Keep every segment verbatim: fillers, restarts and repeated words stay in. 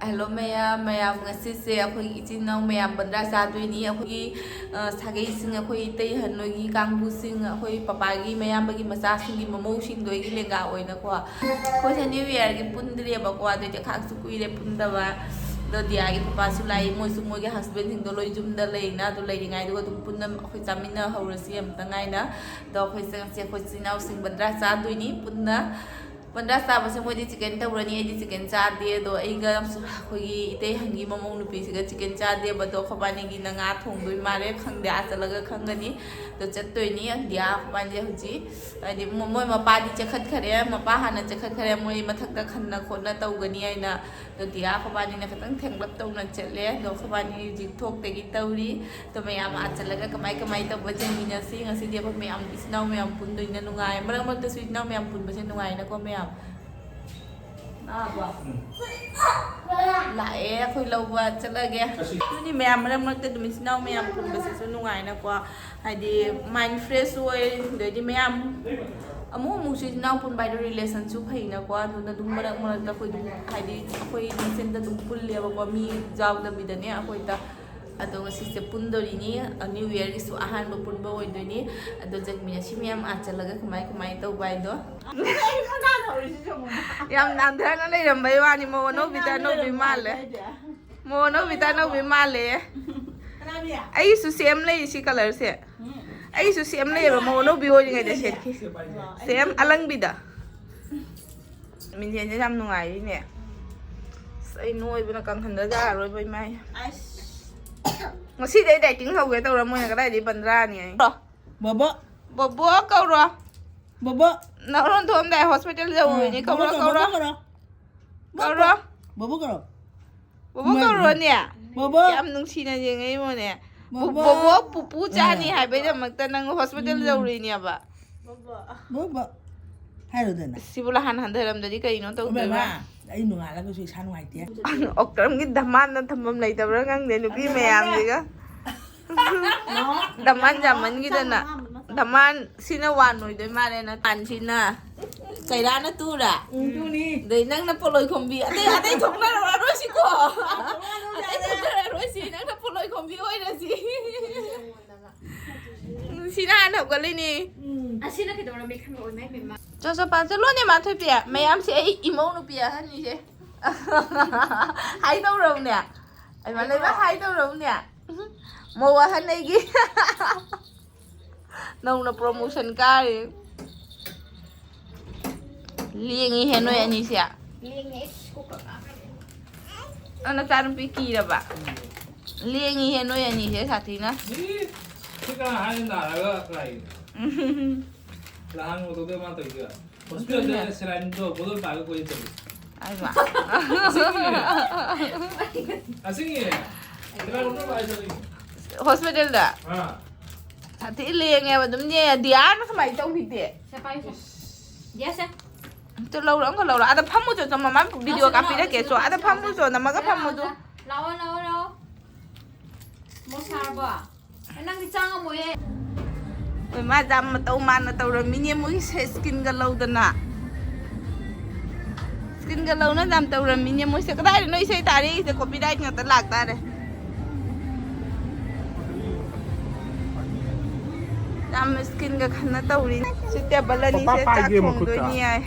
Hello ꯃꯌꯥꯝ, ꯃꯌꯥꯝ ꯉꯁꯤꯁꯦ ꯑꯩꯈꯣꯏꯒꯤ ꯏꯆꯤꯟ ꯏꯅꯥꯎ ꯃꯌꯥꯝ ꯕꯟꯗ꯭ꯔꯥ ꯆꯥꯗꯣꯏꯅꯤ꯫ ꯑꯩꯈꯣꯏꯒꯤ, ꯑ, ꯁꯥꯒꯩꯁꯤꯡ, ꯑꯩꯈꯣꯏ ꯏꯇꯩ ꯍꯟ ꯅꯣꯏꯒꯤ ꯀꯥꯡꯕꯨꯁꯤꯡ, ꯑꯩꯈꯣꯏ ꯄꯄꯥꯒꯤ ꯃꯌꯥꯝꯕꯒꯤ ꯃꯆꯥꯁꯤꯡꯒꯤ ꯃꯃꯧꯁꯤꯡꯗꯣ ꯑꯩꯒꯤ ꯂꯦꯡꯒꯥ ꯑꯣꯏꯅꯀꯣ꯫ ꯑꯩꯈꯣꯏꯁꯦ New Yearꯒꯤ ꯄꯨꯟꯗ꯭ꯔꯦꯕꯀꯣ, ꯑꯗꯨꯏꯗꯤ ꯈꯥꯛꯁꯨ ꯀꯨꯏꯔꯦ ꯄꯨꯟꯗꯕ꯫ ꯑꯗꯣ ꯗꯤꯌꯥꯒꯤ ꯄꯄꯥꯁꯨ ꯂꯥꯛꯏ, ꯃꯣꯏꯁꯨ ꯃꯣꯏꯒꯤ husbandꯁꯤꯡꯗꯣ ꯂꯣꯏ ꯌꯨꯝꯗ ꯂꯩꯅ, ꯑꯗꯨ ꯂꯩꯔꯤꯉꯩꯗꯨꯒ ꯑꯗꯨꯝ ꯄꯨꯟꯅ ꯑꯩꯈꯣꯏ ꯆꯥꯃꯤꯟꯅꯍꯧꯔꯁꯤ ꯑꯃꯇ ꯉꯥꯏꯅ꯫ ꯑꯗꯣ ꯑꯩꯈꯣꯏꯁꯦ ꯉꯁꯤ ꯑꯩꯈꯣꯏ ꯏꯆꯤꯟ ꯏꯅꯥꯎꯁꯤꯡ ꯕꯟꯗ꯭ꯔꯥ ꯆꯥꯗꯣꯏꯅꯤ ꯄꯨꯟꯅ꯫ ꯕꯟꯗ꯭ꯔꯥ ꯆꯥꯕꯁꯦ ꯃꯣꯏꯗꯤ chicken ꯇꯧꯔꯅꯤ, ꯑꯩꯗꯤ chicken ꯆꯥꯗꯦ꯫ ꯑꯗꯣ ꯑꯩꯒ ꯑꯩꯈꯣꯏꯒꯤ ꯏꯇꯩ ꯍꯟꯒꯤ ꯃꯃꯧ ꯅꯨꯄꯤꯁꯤꯒ chicken ꯆꯥꯗꯦꯕ꯫ ꯑꯗꯣ ꯑꯩꯈꯣꯏꯕꯥꯅꯤꯒꯤꯅ ꯉꯥ ꯊꯣꯡꯗꯣꯏ ꯃꯥꯜꯂꯦ, ꯈꯪꯗꯦ, ꯑꯥ ꯆꯠꯂꯒ ꯈꯪꯒꯅꯤ꯫ ꯑꯗꯣ ꯆꯠꯇꯣꯏꯅꯤ꯫ ꯗꯤꯌꯥ ꯑꯩꯈꯣꯏꯕꯥꯅꯤꯁꯦ ꯍꯧꯖꯤꯛ, ꯍꯥꯏꯗꯤ ꯃꯣ-, ꯃꯣꯏ ꯃꯄꯥꯗꯤ ꯆꯠꯈꯠꯈꯔꯦ, ꯃꯄꯥ ꯍꯥꯟꯅ ꯆꯠꯈꯠꯈꯔꯦ, ꯃꯣꯏ ꯃꯊꯛꯇ ꯈꯟꯅ ꯈꯣꯠꯅ ꯇꯧꯒꯅꯤ ꯍꯥꯏꯅ꯫ ꯑꯗꯣ ꯗꯤꯌꯥ ꯑꯩꯈꯣꯏꯕꯥꯅꯤꯅ ꯈꯤꯇꯪ ꯊꯦꯡꯂꯞ ꯇꯧꯅ ꯆꯠꯂꯦ꯫ ꯑꯗꯣ ꯑꯩꯈꯣꯏꯕꯥꯅꯤ ꯍꯧꯖꯤꯛ ꯊꯣꯛꯇꯒꯤ ꯇꯧꯔꯤ꯫ ꯑꯗꯣ ꯃꯌꯥꯝ ꯑꯥ ꯆꯠꯂꯒ ꯀꯃꯥꯏ ꯀꯃꯥꯏ ꯇꯧꯕ ꯌꯦꯡꯃꯤꯟꯅꯁꯤ꯫ ꯉꯁꯤꯗꯤ ꯑꯩꯈꯣꯏ ꯃꯌꯥꯝ ꯏꯆꯤꯟ ꯏꯅꯥꯎ ꯃꯌꯥꯝ ꯄꯨꯟꯗꯣꯏꯅ ꯅꯨꯡꯉꯥꯏ꯫ ꯃꯔꯛ ꯃꯔꯛꯇꯁꯨ ꯏꯆꯤꯟ ꯏꯅꯥꯎ ꯃꯌꯥꯝ ꯄꯨꯟꯕꯁꯦ ꯅꯨꯡꯉꯥꯏꯅꯀꯣ ꯃꯌꯥꯝ꯫ ꯂꯥꯛꯑꯦ, ꯑꯩꯈꯣꯏ ꯂꯧꯕ ꯆꯠꯂꯒꯦ꯫ ꯑꯗꯨꯅꯤ ꯃꯌꯥꯝ ꯃꯔꯛ ꯃꯔꯛꯇ ꯑꯗꯨꯝ ꯏꯆꯤꯟ ꯏꯅꯥꯎ ꯃꯌꯥꯝ ꯄꯨꯟꯕꯁꯤꯁꯨ ꯅꯨꯡꯉꯥꯏꯅꯀꯣ꯫ ꯍꯥꯏꯗꯤ mind fresh ꯑꯣꯏ꯫ ꯑꯗꯩꯗꯤ ꯃꯌꯥꯝ ꯑꯃꯨꯛ ꯑꯃꯨꯛꯁꯨ ꯏꯆꯤꯟ ꯏꯅꯥꯎ ꯄꯨꯟꯕ ꯍꯥꯏꯗꯣ relationꯁꯨ ꯐꯩꯅꯀꯣ꯫ ꯑꯗꯨꯅ ꯑꯗꯨꯝ ꯃꯔꯛ ꯃꯔꯛꯇ ꯑꯩꯈꯣꯏ ꯑꯗꯨꯝ ꯍꯥꯏꯗꯤ ꯑꯩꯈꯣꯏ ꯃꯁꯦꯟꯗ ꯑꯗꯨꯝ ꯄꯨꯜꯂꯦꯕꯀꯣ, ꯃꯤ ꯌꯥꯎꯗꯕꯤꯗꯅꯦ ꯑꯩꯈꯣꯏꯗ꯫ ꯑꯗꯣ ꯉꯁꯤꯁꯦ ꯄꯨꯟꯗꯣꯔꯤꯅꯤ, ꯑ, New Yearꯒꯤꯁꯨ ꯑꯍꯥꯟꯕ ꯄꯨꯟꯕ ꯑꯣꯏꯗꯣꯏꯅꯤ꯫ ꯑꯗꯣ ꯆꯠꯃꯤꯟꯅꯁꯤ ꯃꯌꯥꯝ ꯑꯥ ꯆꯠꯂꯒ ꯀꯃꯥꯏ ꯀꯃꯥꯏ ꯇꯧꯕ ꯍꯥꯏꯗꯣ꯫ ꯌꯥꯝ ꯅꯥꯟꯊꯅ ꯂꯩꯔꯝꯕꯩ ꯋꯥꯅꯤ, ꯃꯧ ꯑꯅꯧꯕꯤ ꯇꯥ ꯑꯅꯧꯕꯤ ꯃꯥꯜꯂꯦ꯫ ꯃꯧ ꯑꯅꯧꯕꯤ ꯇꯥ ꯑꯅꯧꯕꯤ ꯃꯥꯜꯂꯦ꯫ ꯑꯩꯒꯤꯁꯨ same ꯂꯩ ꯁꯤ colourꯁꯦ꯫ ꯑꯩꯒꯤꯁꯨ same ꯂꯩꯌꯦꯕ, ꯃꯧ ꯑꯅꯧꯕꯤ ꯑꯣꯏꯔꯤꯉꯩꯗ ꯁꯦꯠꯈꯤ꯫ Same ꯑꯂꯪꯕꯤꯗ꯫ ꯃꯤꯡꯁꯦꯟꯁꯦ ꯌꯥꯝ ꯅꯨꯡꯉꯥꯏꯔꯤꯅꯦ꯫ ꯑꯁ, ꯑꯩ ꯅꯣꯏꯕꯅ ꯀꯪꯍꯟꯗ ꯌꯥꯔꯔꯣꯏꯕ, ꯏꯃꯥꯏ꯫ ꯑꯁ꯫ ꯉꯁꯤꯗꯩ dieting ꯍꯧꯒꯦ ꯇꯧꯔ ꯃꯣꯏꯅ ꯀꯗꯥꯏꯗꯩ ꯕꯟꯗ꯭ꯔꯥꯅꯤ ꯍꯥꯏ꯫ ꯕꯣꯕꯣ꯫ ꯕꯣꯕꯣ ꯀꯧꯔꯣ꯫ ꯕꯣꯕꯣ꯫ ꯅꯔꯣꯟ ꯊꯣꯛꯑꯝꯗꯥꯏ hospital ꯌꯧꯔꯨꯏꯅꯤ꯫ ꯑꯥ, ꯀꯧꯔꯣ, ꯕꯣꯕꯣ ꯀꯧꯔꯣ, ꯀꯧꯔꯣ꯫ ꯕꯣꯕꯣ ꯀꯧꯔꯣ꯫ ꯀꯧꯔꯣ꯫ ꯕꯣꯕꯣ ꯀꯧꯔꯣ꯫ ꯕꯣꯕꯣ ꯃꯥꯅꯤ꯫ ꯀꯧꯔꯣꯅꯦ꯫ ꯕꯣꯕꯣ꯫ ꯌꯥꯝ ꯅꯨꯡꯁꯤꯅ ꯌꯦꯡꯉꯛꯏ ꯃꯣꯅꯦ꯫ ꯕꯣꯕꯣ꯫ ꯕꯣꯕꯣ ꯄꯨꯄꯨ ꯆꯥꯅꯤ ꯑꯥ꯫ ꯍꯥꯏꯕꯩꯗꯃꯛꯇ ꯅꯪ hospital ꯎꯝ꯫ ꯌꯧꯔꯨꯏꯅꯦꯕ꯫ ꯕꯣꯕꯣ꯫ ꯍꯥꯏꯔꯨꯗꯅ꯫ ꯁꯤꯕꯨ ꯂꯍꯥꯟ ꯍꯟꯊꯔꯝꯗꯗꯤ ꯀꯩꯅꯣ ꯇꯧꯗꯣꯏꯕ? ꯏꯕꯦꯝꯃ, ꯑꯩ ꯅꯣꯡꯉꯥꯜꯂꯒꯁꯨ ꯏꯁꯥ ꯅꯨꯡꯉꯥꯏꯇꯦ꯫ ꯑꯣꯛꯇ꯭ꯔꯝꯒꯤ ꯙꯃꯥꯟꯅ ꯊꯝꯐꯝ ꯂꯩꯇꯕ꯭ꯔꯥ ꯈꯪꯗꯦ, ꯅꯨꯄꯤ ꯑꯗꯨ ꯃꯌꯥꯝꯁꯤꯒ꯫ ꯙꯃꯥꯟ ꯌꯥꯝꯃꯟꯈꯤꯗꯅ꯫ ꯙꯃꯥꯟ ꯁꯤꯅ one ꯑꯣꯏꯗꯣꯏ ꯃꯥꯜꯂꯦ, ꯅ ꯇꯥꯟꯁꯤꯅ꯫ ꯀꯩꯔꯥꯅ two ꯔꯥ? ꯎꯝ, two ꯅꯤ꯫ ꯑꯗꯩ ꯅꯪꯅ ꯄꯣꯂꯣꯏ ꯈꯣꯝꯕꯤ꯫ ꯑꯇꯩ, ꯑꯇꯩ ꯊꯣꯛꯅꯔꯛꯑꯔꯣꯏ ꯁꯤ ꯑꯇꯩ ꯊꯣꯛꯅꯔꯔꯣꯏꯁꯤ, ꯅꯪꯅ ꯄꯣꯠꯂꯣꯏ ꯈꯣꯝꯕꯤ ꯑꯣꯏꯔꯁꯤ꯫ ꯅꯨꯡꯁꯤꯅ ꯍꯥꯟꯅ ꯍꯧꯒꯠꯂꯤꯅꯤ꯫ ꯑꯁꯤꯅ ꯀꯩꯗꯧꯔꯝꯃꯤ ꯈꯪꯕ ꯑꯣꯏꯃꯥꯏ ꯄꯦꯝꯃ꯫ ꯆꯣ ꯆꯣ ꯄꯥꯟ ꯆꯠꯂꯣꯅꯦ ꯃꯥ ꯊꯣꯏꯕꯤ꯫ ꯃꯌꯥꯝꯁꯦ ꯑꯩ ꯏꯃꯧ ꯅꯨꯄꯤ ꯑꯍꯟꯅꯤꯁꯦ꯫ ꯍꯥꯏꯗꯧꯔꯕꯅꯦ꯫ ꯑꯩꯃ ꯂꯩꯕ ꯍꯥꯏꯗꯧꯔꯕꯅꯦ꯫ ꯃꯧ ꯑꯍꯟ ꯑꯩꯒꯤ꯫ ꯅꯧꯅ promotion ꯀꯥꯔꯤ꯫ ꯂꯦꯡꯉꯤꯍꯦ ꯅꯣꯏ ꯑꯅꯤꯁꯦ꯫ ꯂꯦꯡꯉꯦ, ꯑꯩꯁ, ꯀꯣꯛꯀ ꯉꯥꯎꯔꯦ꯫ ꯅꯪ ꯅꯆꯥꯅꯨꯄꯤ ꯀꯤꯔꯕ? ꯂꯦꯡꯉꯤꯍꯦ ꯅꯣꯏ ꯑꯅꯤꯁꯦ ꯁꯥꯊꯤꯅ꯫ ꯁꯤ, ꯁꯤ ꯀꯅꯥ ꯍꯥꯏꯅ ꯅꯥꯔꯒ ꯂꯥꯛꯏꯅꯣ? ꯎꯝ꯫ ꯂꯍꯥꯟ ꯃꯇꯧꯗ ꯃꯥ ꯇꯧꯔꯤꯁꯦ꯫ ꯍꯣꯁꯄꯤꯇꯥꯜꯗ ꯑꯗꯨꯅꯦ꯫ ꯁꯦꯂꯥꯏꯟꯗꯣ ꯕꯣꯇꯜ ꯄꯥꯏꯔꯒ ꯀꯣꯏ ꯆꯠꯂꯤ꯫ ꯑꯩꯃ꯫ ꯑꯁꯦꯡꯀꯤꯅꯦ꯫ ꯑꯁꯦꯡꯀꯤꯅꯦ꯫ ꯁꯦꯂꯥꯏꯟ ꯕꯣꯇꯜ ꯄꯥꯏꯔ ꯆꯠꯂꯤ꯫ ꯍꯣꯁꯄꯤꯇꯥꯜꯗ? ꯑꯥ꯫ ꯁꯥꯊꯤ ꯂꯦꯡꯉꯦꯕ ꯑꯗꯨꯝ ꯌꯦꯡꯉꯦ꯫ ꯗꯤꯌꯥꯅ ꯁꯨꯃꯥꯏꯅ ꯇꯧꯈꯤꯗꯦ꯫ ꯁꯦ ꯄꯥꯏꯌꯨꯁꯦ꯫ ꯗꯤꯌꯥꯁꯦ꯫ ꯑꯝꯇ ꯂꯧꯔꯣ, ꯑꯝꯇ ꯂꯧꯔꯣ꯫ ꯑꯥꯗ ꯐꯝꯃꯨ ꯆꯣ, ꯆꯣ, ꯃꯃꯥ video ꯂꯥꯛꯑꯣ, ꯁꯤꯗ ꯀꯥꯞꯄꯤꯔꯛꯀꯦ ꯂꯥꯛꯑꯣ, ꯆꯣ꯫ ꯁꯤꯗ ꯑꯥꯗ ꯂꯥꯛꯑꯣ, ꯐꯝꯃꯨ ꯁꯤꯗ ꯆꯣ, ꯅꯝꯃꯒ ꯂꯥꯛꯑꯣ, ꯐꯝꯃꯨ ꯆꯣ꯫ ꯂꯥꯛꯑꯣ, ꯂꯥꯛꯑꯣ, ꯂꯥꯛꯑꯣ꯫ ꯃꯣꯔꯣꯛ ꯁꯥꯔꯕꯣ? ꯑꯦ, ꯅꯪꯗꯤ ꯆꯥ ꯉꯝꯃꯣꯏꯌꯦ꯫ ꯍꯣꯏ, ꯃꯥ ꯖꯥꯝ ꯃꯇꯧ ꯃꯥꯟꯅ ꯇꯧꯔꯝꯃꯤꯅꯦ ꯃꯣꯏꯒꯤꯁꯦ, skinꯒ ꯂꯧꯗꯅ꯫ Skinꯒ ꯂꯧꯅ ꯖꯥꯝ ꯇꯧꯔꯝꯃꯤꯅꯦ ꯃꯣꯏꯁꯦ꯫ ꯀꯗꯥꯏꯗꯅꯣ ꯏꯁꯩ ꯇꯥꯔꯛꯏꯁꯦ? Copyright ꯉꯥꯛꯇ ꯂꯥꯛꯇꯥꯔꯦ꯫ ꯌꯥꯝ skinꯒ ꯈꯟꯅ ꯇꯧꯔꯤ꯫ ꯁꯤ table ꯑꯅꯤꯁꯦ ꯄꯥꯄꯥ ꯆꯥꯛ ꯄꯥꯏꯒꯦ ꯃꯈꯨꯠꯇ꯫ ꯊꯣꯡꯗꯣꯏꯅꯤ ꯍꯥꯏ꯫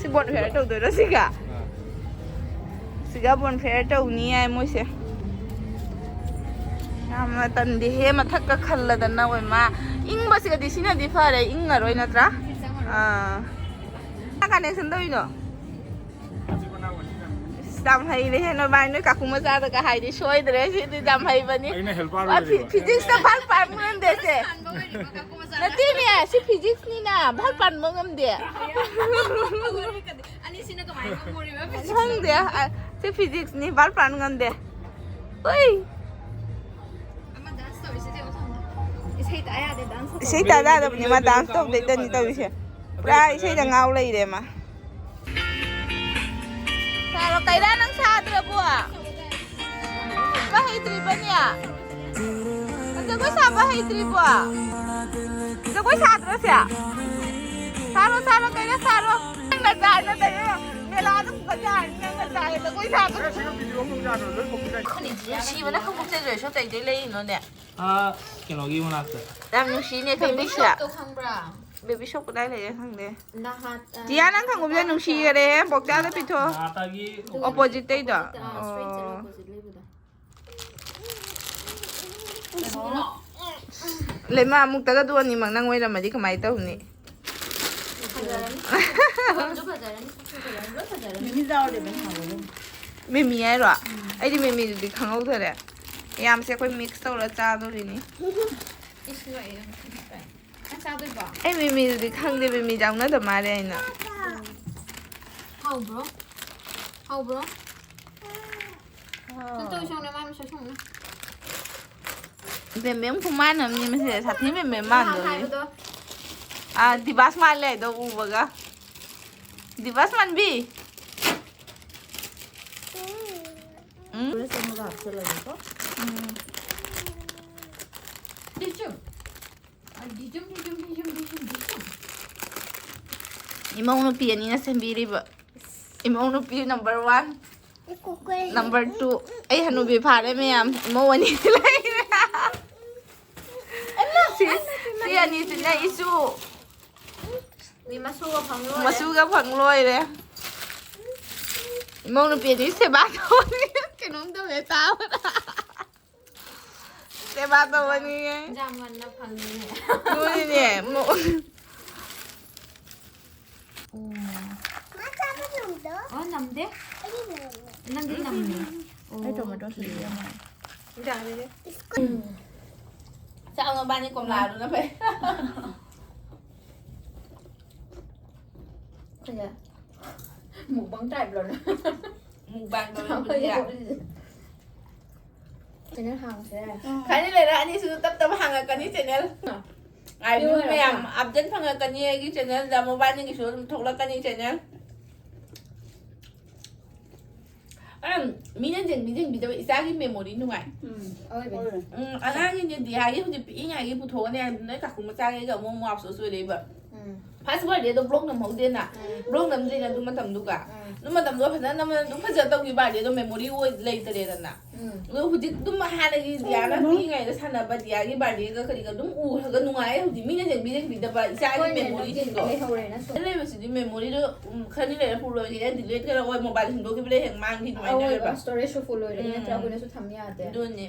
ꯁꯤ bonfire ꯇꯧꯗꯣꯏꯔꯣ ꯁꯤꯒ? ꯁꯤꯒ bonfire ꯇꯧꯅꯤ ꯍꯥꯏ ꯃꯣꯏꯁꯦ꯫ ꯌꯥꯝꯅ ꯇꯟꯗꯦꯍꯦ, ꯃꯊꯛꯀ ꯈꯜꯂꯗꯅ ꯑꯣꯏꯃꯥ꯫ ꯏꯪꯕꯁꯤꯒꯗꯤ ꯁꯤꯅꯗꯤ ꯐꯔꯦ, ꯏꯪꯉꯔꯣꯏ ꯅꯠꯇ꯭ꯔꯥ? ꯑꯥ꯫ ꯀꯅꯥ connection ꯇꯧꯔꯤꯅꯣ? ꯏꯁ, ꯌꯥꯝ ꯍꯩꯔꯦꯍꯦ ꯅꯣꯏ ꯚꯥꯏ, ꯅꯣꯏ ꯀꯥꯀꯨ ꯃꯆꯥꯗꯒ ꯍꯥꯏꯗꯤ ꯁꯣꯏꯗ꯭ꯔꯦ, ꯁꯤꯗꯤ ꯌꯥꯝ ꯍꯩꯕꯅꯤ꯫ ꯑꯩꯅ helper ꯃꯥ ꯐꯤ-, ꯑꯣꯏꯔꯤꯕ꯫ Physicsꯇ ꯚꯥꯔ ꯄꯥꯟꯕ ꯉꯝꯗꯦ ꯁꯦ꯫ ꯅꯠꯇꯦꯅꯦ, ꯁꯤ physicsꯅꯤꯅ, ꯚꯥꯔ ꯄꯥꯟꯕ ꯉꯝꯗꯦ꯫ ꯑꯅꯤꯁꯤꯅ ꯀꯃꯥꯏꯅ ꯉꯝꯃꯣꯔꯤꯕ physicsꯅ? ꯈꯪꯗꯦ, ꯑ, ꯁꯤ physicsꯅꯤ, ꯚꯥꯔ ꯄꯥꯟ ꯉꯝꯗꯦ꯫ ꯎꯏ꯫ ꯑꯃ dance ꯇꯧꯔꯤꯁꯤꯗꯤ ꯃꯊꯪꯗ꯫ ꯏꯁꯩ ꯇꯥ ꯌꯥꯗꯦ, dance ꯇꯧ꯫ ꯏꯁꯩ ꯇꯥ ꯌꯥꯗꯕꯅꯤ, ꯃꯥ dance ꯇꯧꯗꯣꯏꯗꯅꯤ ꯇꯧꯔꯤꯁꯦ꯫ ꯄꯨꯔꯥ ꯏꯁꯩꯗ ꯉꯥꯎ ꯂꯩꯔꯦ ꯃꯥ꯫ ꯁꯥꯔꯣ, ꯀꯩꯔꯥ ꯅꯪ ꯁꯥꯗ꯭ꯔꯕꯣ? ꯁꯥꯕ ꯍꯩꯇ꯭ꯔꯤꯕꯅꯦ? ꯖꯒꯣꯏ ꯁꯥꯕ ꯍꯩꯇ꯭ꯔꯤꯕꯣ? ꯖꯒꯣꯏ ꯁꯥꯗ꯭ꯔꯣ ꯁꯦ? ꯁꯥꯔꯣ, ꯁꯥꯔꯣ, ꯀꯩꯔꯥ ꯁꯥꯔꯣ꯫ ꯅꯪ ꯅꯆꯥ ꯅꯠꯇꯦ ꯏꯕꯦꯝꯃ꯫ ꯅꯨꯡꯁꯤꯕꯅ ꯈꯪꯗꯣꯛꯆꯗ꯭ꯔꯦ, ꯁꯣꯝ ꯀꯩꯗꯩ ꯂꯩꯔꯤꯅꯣꯅꯦ? ꯑꯥ, ꯀꯩꯅꯣꯒꯤ ꯃꯅꯥꯛꯇ꯫ ꯌꯥꯝ ꯅꯨꯡꯁꯤꯅꯦ, ꯕꯦꯕꯤ ꯁꯣꯞ꯫ ꯕꯦꯕꯤ ꯁꯣꯞ ꯀꯗꯥꯏ ꯂꯩꯒꯦ ꯈꯪꯗꯦ꯫ ꯅꯍꯥꯟ, ꯑ, ꯇꯤꯌꯥ, ꯅꯪ ꯈꯪꯒꯨꯝꯁꯦ ꯅꯨꯡꯁꯤꯈꯔꯦ, ꯕꯣꯛꯆꯥꯗ ꯄꯤꯊꯣꯛꯑꯣ꯫ ꯅꯍꯥꯇꯥꯒꯤ opposite ꯇꯩꯗꯣ? ꯑ, straight ꯆꯠꯂꯣ, ꯑꯣ꯫ Opposite ꯂꯩꯕꯗꯣ꯫ ꯂꯩꯃ, ꯑꯃꯨꯛꯇꯒ ꯑꯗꯨ ꯑꯅꯤꯃꯛ ꯅꯪ ꯑꯣꯏꯔꯝꯃꯗꯤ ꯀꯃꯥꯏꯅ ꯇꯧꯅꯤ? ꯐꯖꯔꯅꯤ꯫ ꯐꯖꯔꯅꯤ꯫ ꯂꯣꯏ ꯐꯖꯔꯅꯤ꯫ ꯃꯤꯃꯤ ꯆꯥꯎꯔꯗꯤ ꯑꯗꯨꯝ ꯍꯥꯎꯕꯅꯦ꯫ ꯃꯤꯃꯤ ꯍꯥꯏꯔꯣ? ꯎꯝ꯫ ꯑꯩꯗꯤ ꯃꯤꯃꯤꯗꯨꯗꯤ ꯈꯪꯍꯧꯗꯔꯦ꯫ ꯌꯥꯝꯁꯦ ꯑꯩꯈꯣꯏ mix ꯇꯧꯔ ꯆꯥꯗꯣꯔꯤꯅꯤ꯫ ꯏꯁ, ꯂꯣꯏꯔꯦ꯫ ꯅꯪ ꯆꯥꯗꯣꯏꯕꯣ? ꯑꯩ ꯃꯤꯃꯤꯗꯨꯗꯤ ꯈꯪꯗꯦ, ꯃꯤꯃꯤ ꯌꯥꯎꯅꯗ ꯃꯥꯜꯂꯦ ꯑꯩꯅ꯫ ꯍꯥꯎꯕ꯭ꯔꯣ? ꯍꯥꯎꯕ꯭ꯔꯣ? ꯁꯤ ꯇꯧ, ꯁꯣꯝꯗ ꯃꯥꯏ ꯃꯁꯛ ꯁꯣꯝꯗ꯫ ꯕꯦꯝꯕꯦꯝ ꯈꯨꯃꯥꯟ ꯑꯃꯅꯤ ꯃꯁꯤꯗ, ꯁꯥꯊꯤ ꯕꯦꯝꯕꯦꯝ ꯅꯍꯥꯟ ꯃꯥꯟꯗꯣꯔꯤ꯫ ꯍꯥꯏꯕꯗꯣ꯫ ꯑꯥ, ꯗꯤꯕꯥꯁ ꯃꯥꯜꯂꯦ ꯍꯥꯏꯗꯣ ꯎꯕꯒ꯫ ꯗꯤꯕꯥꯁ ꯃꯥꯟꯕꯤ꯫ ꯎꯝ꯫ ꯗ꯭ꯔꯦꯁ ꯑꯃꯒ ꯍꯥꯞꯆꯜꯂꯒꯦꯀꯣ꯫ ꯎꯝ꯫ ꯗꯤꯆꯨꯝ꯫ ꯑ, ꯗꯤꯆꯨꯝ, ꯗꯤꯆꯨꯝ, ꯗꯤꯆꯨꯝ, ꯗꯤꯆꯨꯝ, ꯗꯤꯆꯨꯝ꯫ ꯏꯃꯧ ꯅꯨꯄꯤ ꯑꯅꯤꯅ ꯁꯦꯝꯕꯤꯔꯤꯕ꯫ ꯏꯃꯧ ꯅꯨꯄꯤ number one꯫ Number two꯫ ꯑꯩ ꯍꯅꯨꯕꯤ ꯐꯥꯔꯦ ꯃꯌꯥꯝ꯫ ꯏꯃꯧ ꯑꯅꯤ ꯂꯩꯔꯦ꯫ ꯁꯤ, ꯁꯤ ꯑꯅꯤꯁꯤꯅ ꯏꯁꯨ꯫ ꯃꯤ ꯃꯁꯨꯒ ꯐꯪ ꯂꯣꯏꯔꯦ꯫ ꯃꯁꯨꯒ ꯐꯪ ꯂꯣꯏꯔꯦ꯫ ꯏꯃꯧ ꯅꯨꯄꯤ ꯑꯅꯤ ꯁꯦꯕꯥ ꯇꯧꯕꯅꯤ꯫ ꯀꯩꯅꯣꯝ ꯇꯧꯔꯦ ꯇꯥꯕꯗ꯫ ꯁꯦꯕꯥ ꯇꯧꯕꯅꯤꯌꯦ꯫ ꯏꯟꯖꯥꯡ ꯉꯟꯅ ꯐꯪꯉꯤꯅꯦ꯫ ꯅꯣꯏꯅꯦ, ꯃꯧ-꯫ ꯑꯣ꯫ ꯃꯥ ꯆꯥꯕ ꯉꯝꯗ꯭ꯔꯣ? ꯑꯣ, ꯅꯝꯗꯦ? ꯑꯩꯗꯤ ꯉꯝꯃꯦ꯫ ꯅꯪꯗꯤ ꯅꯝꯃꯦ? ꯑꯩ tomato ꯑꯣꯀꯦ꯫ Sauce ꯌꯥꯝ ꯍꯥꯎꯋꯦ꯫ ꯆꯥꯛ ꯃꯕꯥꯅꯤ ꯀꯣꯝꯂꯥꯗꯨꯅ ꯐꯩ꯫ ꯑꯩꯈꯣꯏꯅ mukbang type ꯂꯣꯅ꯫ Mukbang ꯇꯧꯔꯦ ꯆꯥꯕ ꯑꯩꯈꯣꯏꯗꯤ꯫ ꯌꯥꯎꯔꯤꯁꯦ꯫ Channel ꯍꯥꯡꯉꯁꯦ꯫ ꯈꯔꯅꯤ ꯂꯩꯔ ꯑꯅꯤꯁꯨ ꯇꯞ ꯇꯞ ꯍꯥꯡꯉꯛꯀꯅꯤ channel꯫ ꯑꯥꯏ, view ꯃꯌꯥꯝ update ꯐꯪꯉꯛꯀꯅꯤ ꯑꯩꯒꯤ channelꯗ, ꯃꯕꯥꯅꯤꯒꯤꯁꯨ ꯑꯗꯨꯝ ꯊꯣꯛꯂꯛꯀꯅꯤ channel꯫ ꯑꯝ, ꯃꯤꯅ ꯌꯦꯡꯕꯤ-, ꯌꯦꯡꯕꯤꯗꯕ ꯏꯆꯥꯒꯤ memory ꯅꯨꯡꯉꯥꯏ꯫ ꯎꯝ, ꯑꯣꯏꯕꯅꯦ꯫ ꯎꯝ, ꯑꯉꯥꯡꯒꯤ ꯅꯦꯗꯤꯌꯥꯒꯤ ꯍꯧꯖꯤꯛ ꯄꯤꯛꯏꯉꯥꯏꯒꯤ ꯄꯨꯊꯣꯛꯑꯅꯤ ꯍꯥꯏꯕꯗꯨ ꯅꯣꯏ ꯀꯥꯀꯨ ꯃꯆꯥꯈꯩꯒ ꯑꯃꯨꯛ ꯑꯃꯨꯛ ꯑꯞꯁꯣꯁ ꯑꯣꯏꯔꯛꯏꯕ꯫ ꯎꯝ꯫ First birthdayꯗꯣ vlog ꯅꯝꯍꯧꯗꯦꯅ꯫ ꯎꯝ꯫ Vlog ꯅꯝꯗ꯭ꯔꯤꯅ ꯑꯗꯨ ꯃꯇꯝꯗꯨꯒ꯫ ꯎꯝ꯫ ꯑꯗꯨ ꯃꯇꯝꯗꯣ ꯐꯖꯅ ꯅꯝꯗꯅ ꯑꯗꯨꯝ ꯐꯖꯅ ꯇꯧꯈꯤ, ꯕꯥꯔꯗꯦꯗꯣ ꯃꯦꯃꯣꯔꯤ ꯑꯣꯏ ꯂꯩꯇꯔꯦꯗꯅ꯫ ꯎꯝ꯫ ꯑꯗꯣ ꯍꯧꯖꯤꯛ ꯑꯗꯨꯝ ꯍꯥꯟꯅꯒꯤ ꯗꯤꯌꯥꯅ ꯎꯝ꯫ ꯄꯤꯛꯏꯉꯩꯗ ꯁꯥꯟꯅꯕ ꯗꯤꯌꯥꯒꯤ ꯕꯥꯔꯗꯦꯒ ꯀꯔꯤꯒ ꯑꯗꯨꯝ ꯎꯔꯒ ꯅꯨꯡꯉꯥꯏꯌꯦ꯫ ꯍꯧꯖꯤꯛ ꯃꯤꯅ ꯌꯦꯡꯕꯤ ꯌꯦꯡꯕꯤꯗꯕ ꯏꯆꯥꯒꯤ ꯍꯣꯏꯅꯦ, ꯅꯪꯗꯤ ꯃꯦꯃꯣꯔꯤꯁꯤꯡꯗꯣ꯫ ꯂꯩꯍꯧꯔꯦꯅ ꯁꯨꯝ꯫ ꯁꯤꯗ ꯂꯩꯕꯁꯤꯗꯤ ꯃꯦꯃꯣꯔꯤꯗꯣ, ꯎꯝ, ꯈꯔꯗꯤ ꯂꯩꯔ ꯄꯨꯂꯣꯏꯒꯦ, ꯗꯤꯂꯤꯠ ꯈꯔ ꯑꯣꯏ, ꯃꯣꯕꯥꯏꯜ ꯍꯨꯟꯗꯣꯛꯈꯤꯕꯗ ꯍꯦꯛ ꯃꯥꯡꯈꯤꯗꯨꯃꯥꯏꯅ ꯑꯋꯣꯏꯕ ꯇꯧꯋꯦꯕ꯫ ꯁ꯭ꯇꯣꯔꯦꯖꯁꯨ ꯐꯨꯜ ꯑꯣꯏꯔꯛꯏ ꯅꯠꯇ꯭ꯔꯥ? ꯎꯝ꯫ ꯑꯩꯈꯣꯏꯅꯁꯨ ꯊꯝ ꯌꯥꯗꯦ꯫ ꯑꯗꯨꯅꯦ꯫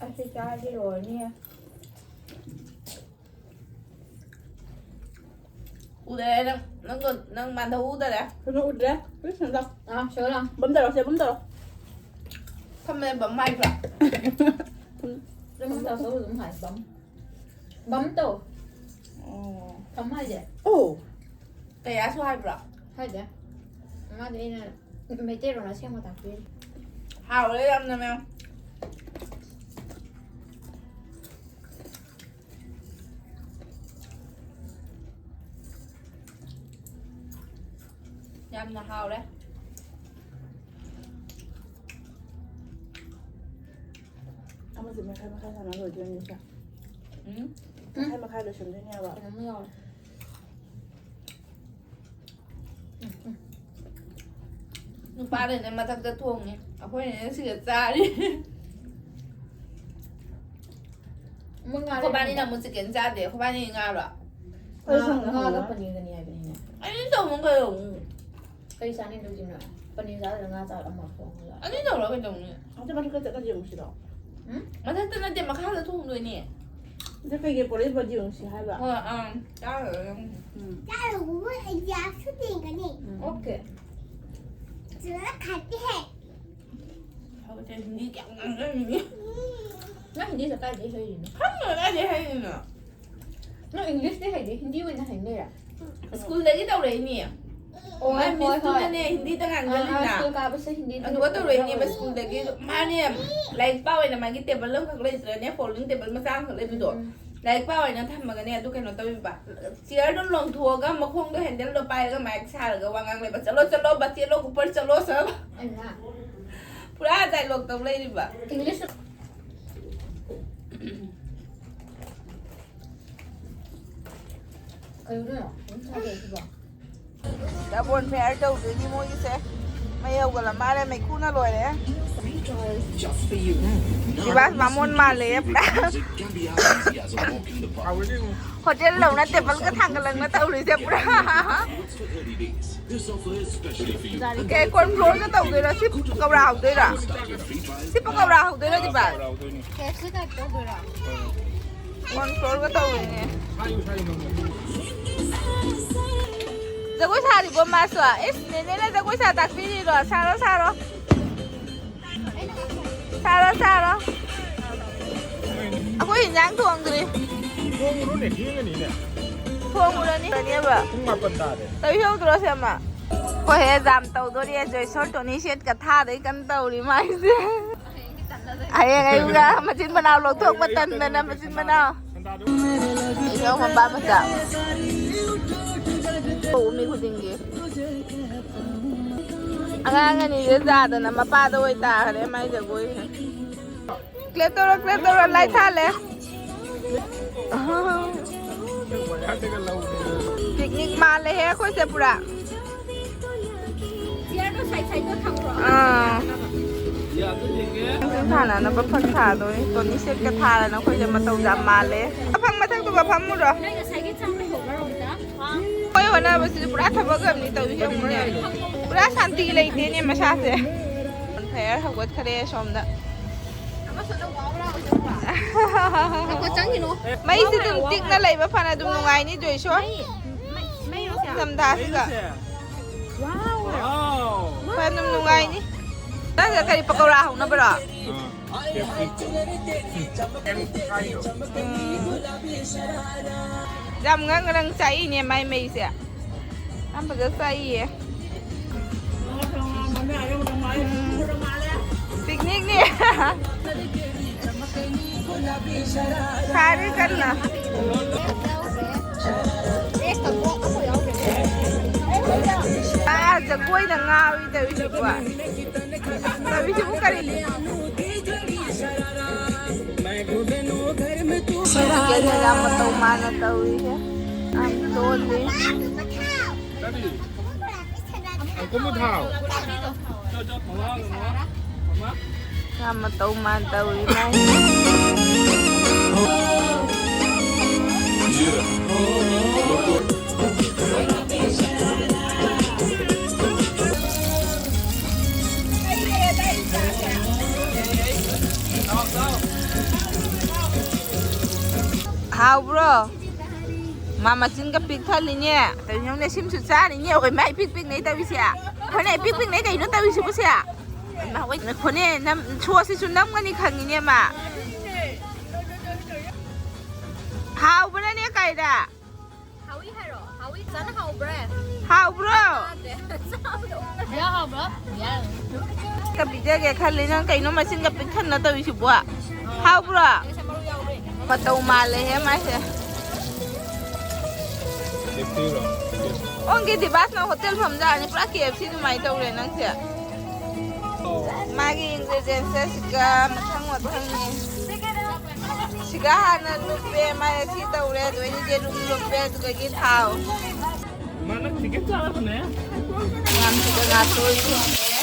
ꯑꯁꯤ ꯆꯥꯔꯗꯤ ꯂꯣꯏꯔꯅꯤꯌꯦ꯫ ꯎꯗꯔꯦ ꯅꯪ, ꯅꯪꯗꯣ, ꯅꯪ ꯃꯥꯟꯗ ꯎꯗꯔꯦ꯫ ꯀꯩꯅꯣ ꯎꯗ꯭ꯔꯦ? ꯂꯣꯏꯁꯟꯗ꯫ ꯑꯥ, ꯁꯤꯗ ꯂꯥꯛꯑꯣ꯫ ꯕꯝ ꯇꯧꯔꯣ, ꯁꯦ ꯕꯝ ꯇꯧꯔꯣ꯫ ꯐꯝꯃꯦ ꯕꯝ ꯍꯥꯏꯕ꯭ꯔꯥ? ꯕꯝ ꯇꯧꯔꯣ, ꯑꯗꯨꯝ ꯍꯥꯏ, ꯕꯝ꯫ ꯕꯝ ꯇꯧ꯫ ꯑꯣ꯫ ꯕꯝ ꯍꯥꯏꯁꯦ꯫ ꯑꯣ꯫ ꯀꯌꯥꯁꯨ ꯍꯥꯏꯕ꯭ꯔꯣ? ꯍꯥꯏꯗꯦ꯫ ꯃꯥꯗꯤ ꯑꯩꯅ ꯃꯩꯇꯩꯂꯣꯟ ꯑꯁꯦꯡꯕ ꯇꯥꯛꯄꯤꯔꯤ꯫ ꯍꯥꯎꯔꯦ ꯌꯥꯝꯅ, ꯃꯦꯝ꯫ ꯌꯥꯝꯅ ꯍꯥꯎꯔꯦ꯫ ꯑꯃꯁꯦ ꯃꯈꯥꯏ ꯃꯈꯥꯏ ꯁꯥꯟꯅ ꯂꯣꯏꯗꯣꯏꯅꯤ ꯁꯦ꯫ ꯎꯝ꯫ ꯃꯈꯥꯏ ꯃꯈꯥꯏ ꯂꯣꯏꯁꯤꯟꯗꯣꯏꯅꯦꯕ꯫ ꯀꯩꯅꯣꯝ ꯌꯥꯎꯔꯦ꯫ ꯎꯝ, ꯎꯝ꯫ ꯅꯨꯄꯥꯅꯅꯦ ꯃꯊꯛꯇ ꯊꯣꯡꯉꯦ, ꯑꯩꯈꯣꯏꯅꯅꯦ ꯁꯤꯗ ꯆꯥꯔꯤ꯫ ꯃꯣꯏ ꯉꯥ ꯑꯩꯈꯣꯏꯕꯥꯅꯤꯅ ꯂꯩꯔꯝꯃꯣ꯫ ꯑꯃꯨꯛ ꯆꯤꯛꯀꯟ ꯆꯥꯗꯦ, ꯑꯩꯈꯣꯏꯕꯥꯅꯤ ꯉꯥꯔꯣ? ꯑꯩ ꯉꯥ, ꯁꯪꯅ ꯉꯥꯒ ꯍꯪꯉꯣ꯫ ꯄꯅꯤꯔꯒꯅꯤ ꯍꯥꯏꯕꯅꯤꯅꯦ꯫ ꯑꯩꯗꯤ ꯇꯧꯕ ꯀꯩꯗꯧꯅꯤ? ꯀꯩ ꯆꯥꯅꯤꯡꯗꯣꯏꯁꯤꯅꯣ? ꯄꯅꯤꯔ ꯆꯥꯗꯣꯏꯔꯥ ꯉꯥ ꯆꯥꯗꯣꯏꯔꯥ ꯑꯃ ꯊꯣꯡꯉꯒ? ꯑꯅꯤ ꯇꯧꯔ ꯀꯩꯗꯧꯅꯤ? ꯑꯗꯨ ꯃꯊꯛꯇ ꯆꯠꯂ ꯌꯦꯡꯉꯨꯁꯤꯔꯣ? ꯎꯝ? ꯃꯊꯛꯇ ꯅꯠꯇꯦ, ꯃꯈꯥꯗ ꯊꯣꯡꯗꯣꯏꯅꯦ꯫ ꯑꯗꯨ ꯀꯩꯒꯤ ꯄꯣꯔꯛꯏꯕ ꯌꯦꯡꯉꯨꯁꯤ ꯍꯥꯏꯕ? ꯍꯣꯏ, ꯑꯪ, ꯆꯥꯔꯨꯔꯣ ꯅꯪ꯫ ꯎꯝ꯫ ꯆꯥꯔꯨꯕꯕꯨ ꯑꯩ ꯆꯥꯁꯨ ꯇꯤꯡꯒꯅꯤ꯫ ꯎꯝ꯫ ꯑꯣꯀꯦ꯫ ꯆꯥꯔ ꯈꯥꯇꯤ ꯍꯦ꯫ ꯍꯧꯖꯤꯛ ꯍꯤꯟꯗꯤ ꯀꯌꯥꯝ ꯉꯥꯡꯖꯔꯤꯅꯤ꯫ ꯅꯪ ꯍꯤꯟꯗꯤꯁꯦ ꯀꯥꯏꯗꯩ ꯍꯩꯔꯤꯅꯣ? ꯈꯪꯗꯦ ꯀꯥꯏꯗꯩ ꯍꯩꯔꯤꯅꯣ꯫ ꯅꯪ ꯏꯪꯂꯤꯁꯇꯤ ꯍꯩꯇꯦ, ꯍꯤꯟꯗꯤ ꯑꯣꯏꯅ ꯍꯩꯅꯩꯔꯥ? ꯁ꯭ꯀꯨꯜꯗꯒꯤ ꯇꯧꯔꯛꯏꯅꯦ꯫ ꯑꯣ, ꯃꯥꯏ ꯍꯣꯏ, ꯃꯤꯁꯇꯨꯅꯅꯦ ꯍꯣꯏ꯫ ꯍꯤꯟꯗꯤꯗ ꯑꯥ, ꯑꯥ, ꯉꯥꯡꯖꯜꯂꯤꯅ꯫ ꯁ꯭ꯀꯨꯜ ꯀꯥꯕꯁꯦ ꯍꯤꯟꯗꯤꯗ ꯑꯗꯨꯒ ꯇꯧꯔꯛꯏꯅꯦꯕ ꯇꯧꯔꯛꯑꯣ꯫ ꯁ꯭ꯀꯨꯜꯗꯒꯤ꯫ ꯃꯥꯅꯦ, ꯂꯥꯏꯔꯤꯛ ꯄꯥꯎ ꯍꯥꯏꯅ ꯃꯥꯒꯤ ꯇꯦꯕꯜ ꯑꯃꯈꯛ ꯂꯩꯇ꯭ꯔꯅꯦ, ꯐꯣꯜꯗꯤꯡ ꯇꯦꯕꯜ ꯃꯆꯥ ꯑꯃꯈꯛ ꯂꯩꯕꯗꯣ꯫ ꯎꯝ꯫ ꯂꯥꯏꯔꯤꯛ ꯄꯥꯎ ꯍꯥꯏꯅ ꯊꯝꯃꯒꯅꯦ, ꯑꯗꯨ ꯀꯩꯅꯣ ꯇꯧꯕꯤꯕ꯫ ꯆꯤꯌꯔꯗꯣ ꯂꯣꯡꯊꯣꯛꯑꯒ ꯃꯈꯣꯡꯗꯣ ꯍꯦꯟꯗꯜꯗꯣ ꯄꯥꯏꯔꯒ ꯃꯥꯏꯛ ꯁꯥꯔꯒ ꯋꯥ ꯉꯥꯡ ꯂꯩꯕ꯫ "ꯆꯠꯂꯣ, ꯆꯠꯂꯣ, ꯕꯥ ꯆꯦꯜꯂꯣ, ꯀꯨꯄꯔ ꯆꯠꯂꯣ, ꯁꯕ"꯫ ꯑꯩꯅ ꯄꯨꯔꯥ ꯗꯥꯏꯂꯣꯛ ꯇꯧ ꯂꯩꯔꯤꯕ꯫ ꯏꯪꯂꯤꯁ ꯀꯩꯅꯣ? ꯑꯗꯨꯝ ꯆꯥꯗꯦ ꯁꯤꯕꯣ? ꯕꯣꯟ ꯐꯦꯌꯔ ꯇꯧꯗꯣꯏꯅꯤ ꯃꯣꯏꯒꯤꯁꯦ꯫ ꯃꯩ ꯍꯧꯒꯠꯂ ꯃꯥꯜꯂꯦ, ꯃꯩꯈꯨꯅ ꯂꯣꯏꯔꯦ꯫ ꯗꯤꯕꯥꯁ ꯕꯥꯃꯣꯟ ꯃꯥꯜꯂꯦ ꯄꯨꯔꯥ꯫ ꯍꯣꯇꯦꯜꯗꯧꯅ ꯇꯦꯕꯜꯒ ꯊꯥꯡꯒꯠꯂꯛꯅ ꯇꯧꯔꯤꯁꯦ ꯄꯨꯔꯥ꯫ ꯀꯩ ꯀꯣꯔꯟ ꯐ꯭ꯂꯣꯔꯒ ꯇꯧꯗꯣꯏꯔꯣ? ꯁꯤ ꯄꯀꯧꯔꯥ ꯍꯧꯗꯣꯏꯔꯣ? ꯁꯤ ꯄꯀꯧꯔꯥ ꯍꯧꯗꯣꯏꯔꯣ ꯗꯤꯕꯥꯁ? ꯀꯦꯛꯁꯤ ꯀꯠ ꯇꯧꯗꯣꯏꯔꯣ? ꯀꯣꯔꯟ ꯐ꯭ꯂꯣꯔꯒ ꯇꯧꯔꯤꯅꯦ꯫ ꯖꯒꯣꯏ ꯁꯥꯔꯤꯕꯣ ꯃꯥꯁꯨ? ꯏꯁ, ꯅꯦꯅꯦꯅ ꯖꯒꯣꯏ ꯁꯥ ꯇꯥꯛꯄꯤꯔꯤꯔꯣ? ꯁꯥꯔꯣ, ꯁꯥꯔꯣ꯫ ꯁꯥꯔꯣ, ꯁꯥꯔꯣ꯫ ꯑꯩꯈꯣꯏ ꯏꯟꯖꯥꯡ ꯊꯣꯡꯗ꯭ꯔꯤ꯫ ꯊꯣꯡꯉꯨꯔꯣꯅꯦ, ꯊꯦꯡꯉꯅꯤꯅꯦ꯫ ꯊꯣꯡꯉꯨꯔꯅꯤ꯫ ꯄꯨꯡ ꯃꯥꯄꯟ ꯇꯥꯔꯦ꯫ ꯇꯧꯏ ꯍꯧꯗ꯭ꯔꯣ ꯁꯦꯝꯃ? ꯍꯣꯏ, ꯑꯦꯛꯖꯥꯝ ꯇꯧꯗꯣꯔꯤ꯫ ꯖꯣꯏꯁꯣꯔ ꯇꯣꯅꯤ ꯁꯦꯠꯀ ꯊꯥꯗꯣꯏ ꯀꯟꯅ ꯇꯧꯔꯤ ꯃꯥꯏꯁꯦ꯫ ꯍꯌꯦꯡ ꯑꯌꯨꯛꯇ ꯃꯆꯤꯟ ꯃꯅꯥꯎ ꯂꯧꯊꯣꯛꯄ ꯇꯟꯗꯅ ꯃꯆꯤꯟ ꯃꯅꯥꯎ꯫ ꯑꯩꯁꯨ ꯃꯄꯥ ꯃꯆꯥ꯫ ꯎꯃꯤ ꯈꯨꯗꯤꯡꯒꯤ꯫ ꯑꯉꯥꯡ ꯑꯅꯤꯁꯦ ꯌꯥꯗꯅ ꯃꯄꯥꯗ ꯑꯣꯏ ꯇꯥꯈ꯭ꯔꯦ ꯃꯥꯏ ꯖꯒꯣꯏꯁꯦ꯫ ꯀ꯭ꯂꯦꯞ ꯇꯧꯔꯣ, ꯀ꯭ꯂꯦꯞ ꯇꯧꯔꯣ, ꯂꯥꯏꯠ ꯊꯥꯜꯂꯦ꯫ ꯄꯤꯛꯅꯤꯛ ꯃꯥꯜꯂꯦꯍꯦ ꯑꯩꯈꯣꯏꯁꯦ ꯄꯨꯔꯥ꯫ ꯆꯤꯌꯔꯗꯣ ꯁꯥꯏꯠ ꯁꯥꯏꯠꯇ ꯊꯝꯈ꯭ꯔꯣ꯫ ꯑꯥ꯫ ꯁꯨꯝ ꯁꯥꯟꯅꯅꯕ ꯐꯛ ꯊꯥꯗꯣꯏ꯫ ꯇꯣꯅꯤ ꯁꯦꯠꯀ ꯊꯥꯔꯅ ꯑꯩꯈꯣꯏꯁꯦ ꯃꯇꯧ ꯌꯥꯝ ꯃꯥꯜꯂꯦ꯫ ꯑꯐꯪ ꯃꯊꯛꯇꯨꯒ ꯐꯝꯃꯨꯔꯣ꯫ ꯅꯣꯏ ꯉꯁꯥꯏꯒꯤ ꯆꯥꯡ ꯂꯩꯍꯧꯕ꯭ꯔꯣ ꯑꯝꯇ? ꯑꯩꯈꯣꯏ ꯍꯣꯠꯅꯕꯁꯤꯗꯤ ꯄꯨꯔꯥ ꯊꯕꯛ ꯑꯃꯅꯤ ꯇꯧꯔꯤꯁꯦ ꯌꯦꯡꯉꯨꯅꯦ꯫ ꯄꯨꯔꯥ ꯁꯥꯟꯇꯤ ꯂꯩꯇꯦꯅꯦ ꯃꯁꯥꯁꯦ꯫ ꯐꯌꯥꯔ ꯍꯧꯒꯠꯈ꯭ꯔꯦ ꯑꯁꯣꯝꯗ꯫ ꯑꯃꯁꯨ ꯑꯅꯧꯕ ꯑꯃ ꯂꯥꯛꯑꯣ꯫ ꯉꯥꯏꯈꯣ, ꯆꯪꯈꯤꯅꯨ꯫ ꯃꯩꯁꯤ ꯑꯗꯨꯝ ꯇꯤꯛꯅ ꯂꯩꯕ ꯐꯅ ꯑꯗꯨꯝ ꯅꯨꯡꯉꯥꯏꯅꯤ ꯖꯣꯏꯁꯣꯔ꯫ ꯃꯩ, ꯃꯩ, ꯃꯩꯔꯣ ꯁꯦ? ꯅꯤꯡꯊꯝꯊꯥꯁꯤꯒ꯫ ꯋꯥꯎ꯫ ꯐꯅ ꯑꯗꯨꯝ ꯅꯨꯡꯉꯥꯏꯅꯤ꯫ ꯅꯪ ꯀꯔꯤ ꯄꯀꯧꯔꯥ ꯍꯧꯅꯕꯔꯣ? ꯎꯝ꯫ ꯌꯥꯝ ꯉꯥꯡ ꯉꯔꯥꯡ ꯆꯥꯛꯏꯅꯦ ꯃꯥꯏ ꯃꯩꯁꯦ꯫ ꯌꯥꯝ ꯐꯖ ꯆꯥꯛꯏꯌꯦ꯫ ꯎꯝ꯫ ꯄꯤꯛꯅꯤꯛꯅꯤ꯫ ꯁꯥꯔꯤ ꯀꯟꯅ꯫ ꯑꯥ, ꯖꯒꯣꯏꯗ ꯉꯥꯎꯔꯤ ꯇꯧꯔꯤꯁꯤꯕꯣ꯫ ꯇꯧꯔꯤꯁꯤꯕꯨ ꯀꯔꯤꯅꯣ? ꯀꯩꯅꯣ ꯌꯥꯝ ꯃꯇꯧ ꯃꯥꯟꯅ ꯇꯧꯔꯤꯁꯦ꯫ ꯌꯥꯝ ꯂꯣꯜꯂꯤ꯫ ꯉꯥ ꯃꯇꯧ ꯃꯥꯟ ꯇꯧꯔꯤ ꯃꯥꯏ꯫ ꯍꯥꯎꯕ꯭ꯔꯣ? ꯃꯥ ꯃꯆꯤꯟꯒ ꯄꯤꯛ ꯊꯜꯂꯤꯅꯦ꯫ ꯀꯩꯅꯣꯅꯦ, ꯁꯤꯝꯁꯨ ꯆꯥꯔꯤꯅꯦ꯫ ꯑꯩꯈꯣꯏ ꯃꯥ ꯏꯄꯤꯛ ꯄꯤꯛꯅꯩ ꯇꯧꯔꯤꯁꯦ꯫ ꯑꯩꯈꯣꯏꯅ ꯏꯄꯤꯛ ꯄꯤꯛꯅꯩ ꯀꯩꯅꯣ ꯇꯧꯔꯤꯁꯤꯕꯨ ꯁꯦ? ꯏꯃꯥ ꯍꯣꯏ, ꯉꯥꯏꯈꯣꯅꯦ, ꯅꯝ-, ꯁꯣꯁꯁꯤꯁꯨ ꯅꯝꯒꯅꯤ ꯈꯪꯉꯤꯅꯦ ꯃꯥ꯫ ꯍꯥꯎꯕ꯭ꯔꯅꯦ ꯀꯥꯏꯗ? ꯍꯥꯎꯏ ꯍꯥꯏꯔꯣ? ꯍꯥꯎꯏ? ꯐꯖꯅ ꯍꯥꯎꯕ꯭ꯔꯥ? ꯍꯥꯎꯕ꯭ꯔꯣ? ꯆꯥꯗ꯭ꯔꯦ꯫ ꯆꯥꯕꯗ ꯑꯣꯛ ꯌꯥ ꯍꯥꯎꯕ꯭ꯔꯣ? ꯌꯥ꯫ ꯀ ꯄꯤꯖꯒꯦ ꯈꯜꯂꯤ, ꯅꯪ ꯀꯩꯅꯣ ꯃꯆꯤꯟꯒ ꯄꯤꯛ ꯊꯟꯅ ꯇꯧꯔꯤꯁꯤꯕꯣ? ꯍꯥꯎꯕ꯭ꯔꯣ? ꯃꯇꯧ ꯃꯥꯜꯂꯦꯍꯦ ꯃꯥꯏꯁꯦ꯫ ꯑꯣꯟꯒꯤ ꯗꯤꯕꯥꯁꯅ ꯍꯣꯇꯦꯜ ꯐꯝꯖꯥꯅꯤ, ꯄꯨꯔꯥ ꯀꯦ ꯑꯦꯐ ꯁꯤ ꯑꯗꯨꯃꯥꯏꯅ ꯇꯧꯔꯦ ꯅꯪꯁꯦ꯫ ꯃꯥꯒꯤ ingredients ꯁꯦ ꯁꯤꯒ ꯃꯊꯪ ꯃꯊꯪꯅꯤ꯫ ꯁꯤꯒ ꯍꯥꯟꯅ ꯂꯨꯞꯄꯦ, ꯃꯥꯏ ꯑꯁꯤ ꯇꯧꯔꯦ, ꯑꯗꯨꯗꯩꯗꯤ ꯌꯦꯔꯨꯝ ꯂꯨꯞꯄꯦ, ꯑꯗꯨꯗꯒꯤ ꯊꯥꯎ꯫ ꯃꯥꯅ ꯆꯤꯀꯟ ꯆꯥꯔꯕꯅꯦ꯫ ꯃꯌꯥꯝꯁꯤꯗ ꯉꯥꯇꯣꯏ ꯊꯣꯡꯉꯦ꯫